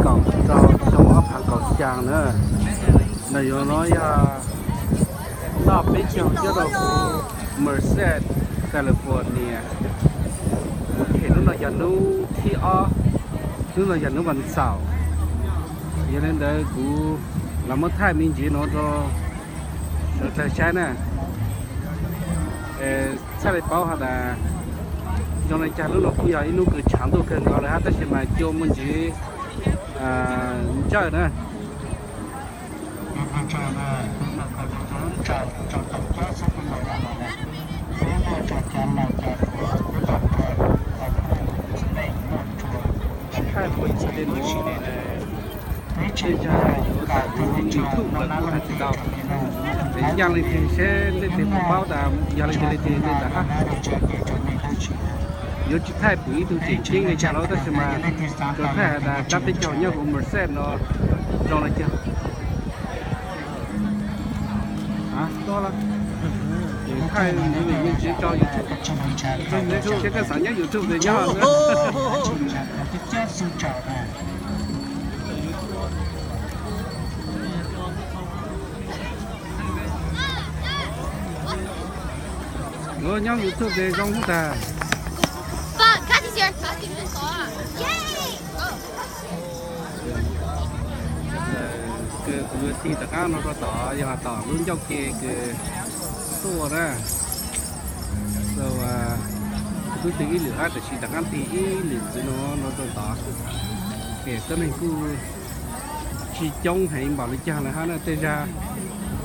Rau xyoo ob phav kaum xya na, nws yuav no yog noj peb caug nyob rau Merced, California. Kuv them hnub no yog hnub thib ob, hnub no yog hnub vas xaum. Yog li ntawd kuv los muab thaij me ntsis no rau sawv daws saib na. Txhaj li paub has tas zoo li cas, lub no kuj yog ib lub kws tshav ntuj kawg nkaus lawm hab, tab sis mas cua muaj ntsis ntsawj na. Tsis thaij pum ib tug tej nuav, tej zag yuav tawm lub YouTube lawm kuj hais tsis tau. Es yog leej twg seb leej twg puas paub tas yog leej twg li twg li ntawd hab. Yuav tsis thaij pum ib tug tseem ceeb li cas los tab sis mas tsuas thaij has tas tab peb caug nyob huv Merced no zoo li cas. Thaij me ntsis tso YouTube, seb koj xav nyob YouTube tes nyob. Yuav nyob YouTube tes zoo huv tag. Kws kuv yuav tig rov qab no rau tom yog tom lub ncauj ke kws tuaj na. Kuv twb tig ib lwm hab, tab sis rov qab tig ib lwm ntxiv no no rau tod. Ces tuab neeg kuj tsis coob heev npaum li cas lawm hab na, tej zag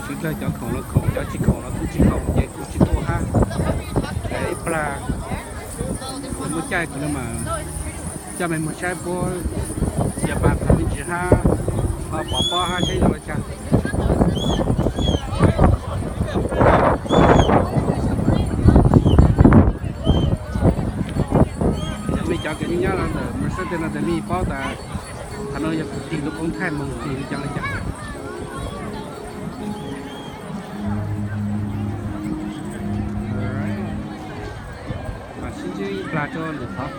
tsis dlawg cov khoom los khoom, cov tsis khoom los kuj tsis khoom ces kuj tsis tuaj hab. Ib plag muaj caij kuv no mas coj mej moog saib puab yog pas tau me ntsis hab, ho pov pob hab seb zoo li cas. Yog mej cov kws nyob ntawm Merced no tes mej paub tas qhov no yog kuv tig lub koob thaij moog tig li cas li cas. Mam sib ntsib ib plag rau lwm qhov.